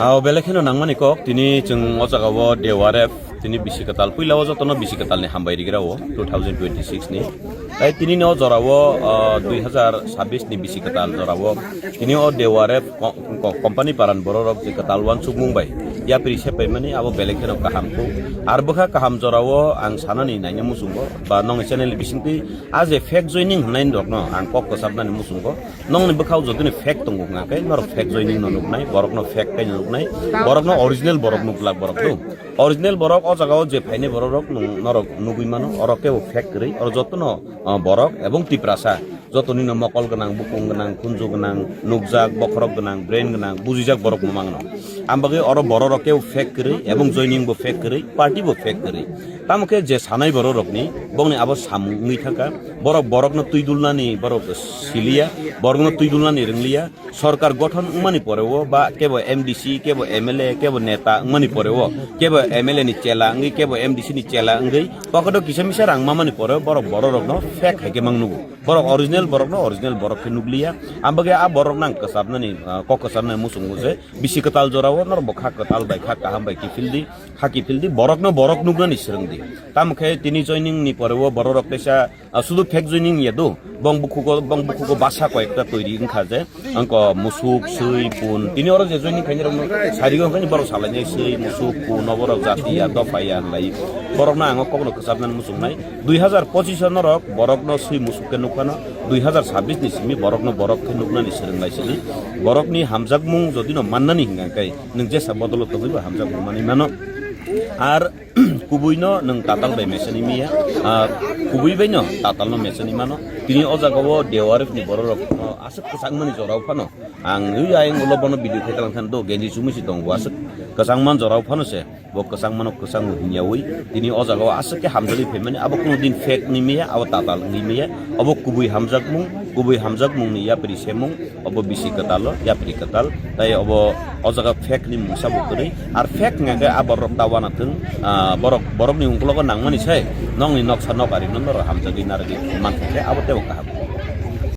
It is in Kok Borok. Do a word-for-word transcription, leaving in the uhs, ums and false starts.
Ao belai kheno nangmani kok, tini chwng o jaga o D O R F, tini bisi kwtal, puila o jotono bisi kwtal ni hambai rigra o two thousand twenty-six ni. Tai tini no jora o, ah, dui hazar sabbish ni bisi kwtal jora o, tini o D O R F ko-, ko-, company paran borok rok je kwtal uansukmung bai yapri sepai mani abo belai kheno kaham kho. Ar bwkha kaham jora o ang sanani naina muchungo ba nongni channel bisingtwi a je fake joining hwnai rokno ang kok kwchapnani muchungo. Nongni bwkhao jotoni fake tongo hwnka khe norok fake joining no nuknai, borokno fake khe nuknai, borokno original borok nuklak borok do. Original borok o jaga o je phainai borok rok nung-, norok nugui mano, orok kebo fake kwrwi, oro jotono, ah, borok ebong Tiprasa jotoni no mokol gwnang, bukung gwnang, khunju gwnang, nukjak, bokhorok gwnang, brain gwnang, bujijak borok bo mangno. Ambagwi oro borok rok kebo fake kwrwi, ebong joining bo fake kwrwi, party bo fake kwrwi. Tamo khe je sanai borok rokni, bongni abo samung wngwi thangkha. Borok borokno twi dulnani borok siliya, borokno twi dulnani rwngliya. Sorkar gothon wngmani poreo ba kebo M D C, kebo M L A, kebo neta wngmani poreo, kebo M L A ni chela wngwi, kebo M D C ni chela wngwi, pocket o kisa misa rang mamani poreo borok borok rokno fake hai khe mang nugo. Borok original borokno original borok khe nukliya. Ambagwi a borok nang kwchapnani, ah, kok kwchapnani muchungo je bisi kwtal jorao norok bo kha kwtal bai kha kaham bai kiphil di, kha kiphil di, borokno borok nuknani swrwng di. Tamo khe tini joining ni poreo borok rok teisa Ah, sudu fake joining ya do. Bong bukhugo, bong bukhugo basa koyekta toiri wngkha je. Angko musuk, swi, pun. Tini oro je joining khainai rokno sarigo hwnkhe borok salainai swi, musuk, pun, oborok jati ya, dopha ya hwnlai. Borokno ang o kokno kwchapnani muchungnai. Dui hazar pochis o norok borokno swi musuk khe nukphano. Dui hazar sabbish ni simi borokno borok khe nuknani swrwnglai sini. Borokni hamjakmung jodino mannani hwnkha khe nwng jesa bodolo tongwibo hamjakmung manwi mano. Ar Kubui no nwng tatal bai mechani miya, ah, kubui bai no tatal no mechani mano. Tini o jaga o D O R F ni borok rok, ah, aswk kwchang mani jora o phano. Ang ui ayang ulo bono video khe talang khan do genji chumui si tongo aswk kwchang man jora o phano se. Bo kwchang mano kwchang bo hinya ui. Tini o jaga o aswk khe hamjagwi phaimani abo kuno din fake ni miya, abo tatal ni miya. Abo kubui hamjakmung, kubui hamjakmung ni yapri semung. Obo bisi kwtal o, yapri kwtal. Tai obo o jaga fake ni mungsa bo kwrwi. Ar fake hwnka khe a borok ta uanathwng, ah, borok, borokni ungkologo nangmani se nokni noksa nok ari no norok hamjagwi narwgwi mankha khe abo teibo kaham.